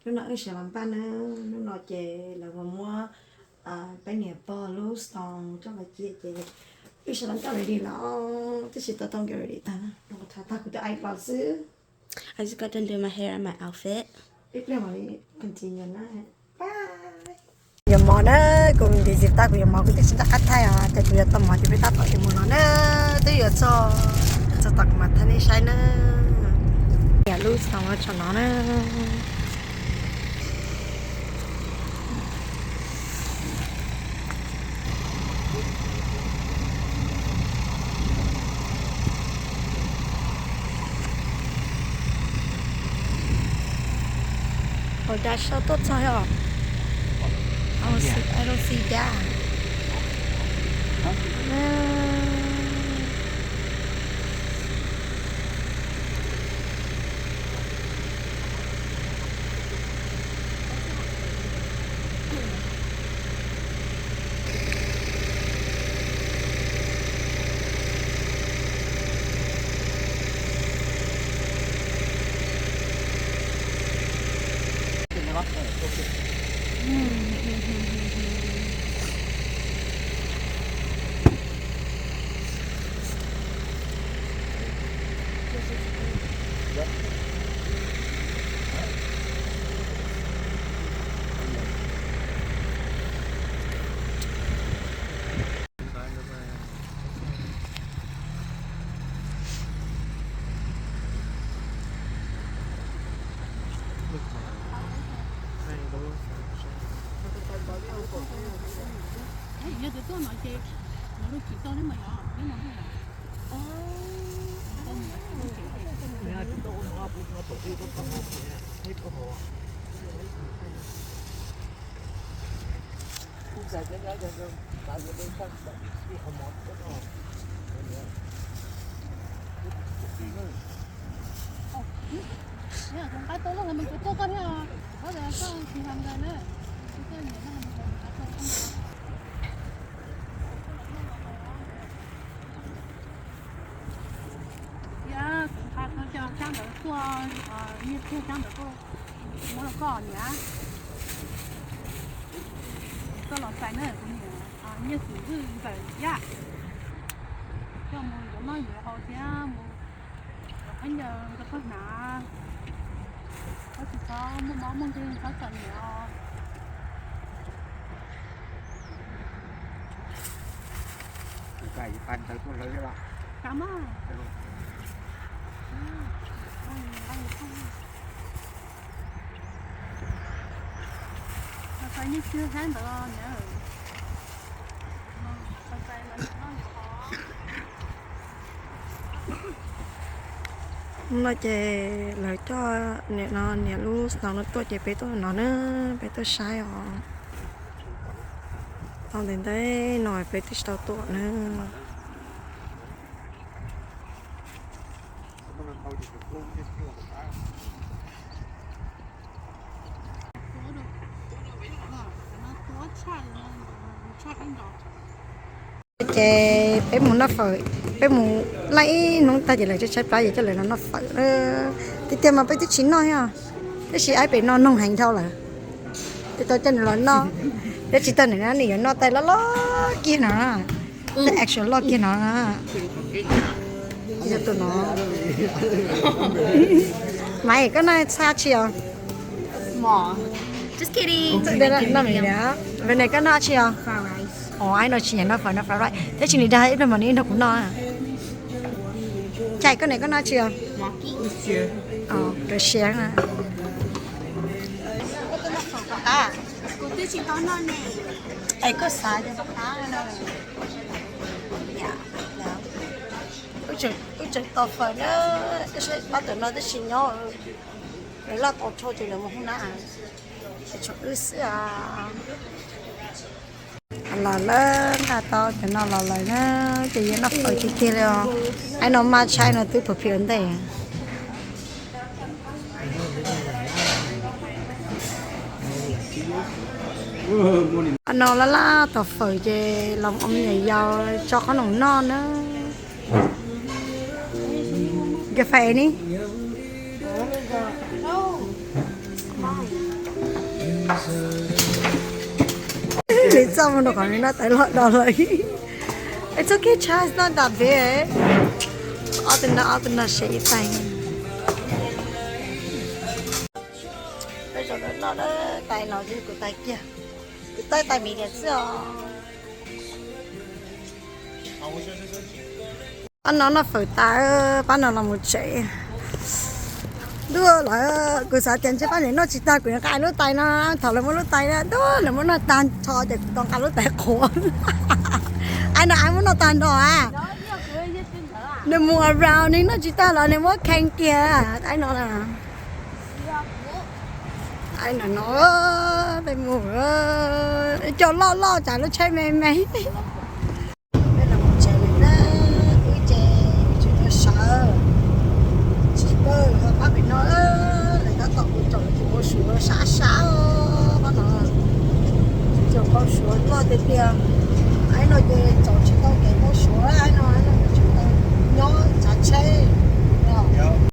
Hnub no wb sawv los npaj na, hnub no ces lawv muab peb niam pog lub xoo coj los cia ces wb sawv los npaj ready los twb tsis tau tau nkaus ready tag, tag kuv twb ais los xwb. I just got done doing my hair and my outfit. Ib pliag mam li continue na. Bye. Yuav mov na, kuv ntxiv tag kuv yuav mov kuv twb tsis nco qab thaij os, ces kuv yuav tau mov ces peb tab tom yuav mus no na, twb yuav txog, txog tom kuv mam thaij nej saib na. Niam lub xoo no tso no na. Ua cas sau tuaj txog os? I don't see, I don't see dad. Kuv nqa cov xyab ntawd tuaj, nyiaj txiag xyab ntawd tuaj muab rau koj niam. Koj los txais na kuv niam, nyiaj xum hwj ntxawm yaj. Coj mus yuav noj yuav haus thiab mus yuav khaub ncaws rau koj hnav. Koj tsis txhob muaj mob muaj nkeeg txhob txom nyem os. Hnub no ces lawv coj niam no niam lub xoo no tuaj ces peb tuaj no na, peb tuaj saib os. Tau ntev ntev no peb twb tsis tau tuaj na. Ces peb mus noj fawm, peb mus laij ib hnub tag ces lawv tshaib tshaib plab ces coj lawv los noj fawm. Tiag tiag mas peb twb tsis noj thiab, tab sis aib pem no noog heev dhau lawm, twb tau coj nws los noj. Peb tsis tau nws na, nws yuav noj tais loj loj kiag no, tais actual loj kiag no. Yog tus no. Maiv, koj noj txhab tsi os? Just kidding. Ve ne koj noj tsi os? Os, aib no tsis nyiam noj fawm, noj fried rice. Tab sis nws dag ib pliag mas nws nrog kuv noj. Chais, koj ne koj noj tsi os? Rau siab na. Es koj xav wb tseem tos fawm na, wb saib pab tom no tab sis nyob lawv laj tau tshau ces lawv mus hoob na, tshuav wb xwb os. Los lawm, nqa tau cov no los lawm na, ces yuav noj fawm tiag tiag li os. Aib no maj tshaj no twb pw phi ua ntej. No laj laj tau fawm ces los ua me nyuam yaus tso qhob noom noj na. Good for Annie. Nws txawj mus rau qhov nws noj tais loj do lawm. It's okay, cha, it's not that bad. Ob tug no, ob tug no share ib tais. Peb zaum lawm noj tais no, kuv tais kiag, kuv tais tais medium xwb os. Pab no noj fawm tas, pab no los mus tsev. Ntuj lawm, kuv xav tias ntshe pab niam noj tsis tag kuv nqa lub tais no, thaum lawv muab lub tais, ntuj lawv muab noj tag nrho ces kuv tau nqa lub tais qhuav. Ai no ai muab noj tag nrho a. Nws mus around, nws noj tsis tag los nws muab khee kiag. Ai no, ai no no, peb mus, cov loj loj tsam lub tsheb me me. Peb los mus tsev lawm na, wb ces tseem yuav sawv tsis pawg ho pab pem no. Lawv tab tom mus tsom tus ua suav sab sab pab no, tsom ua suav loj tiag tiag. Ai no ces tsom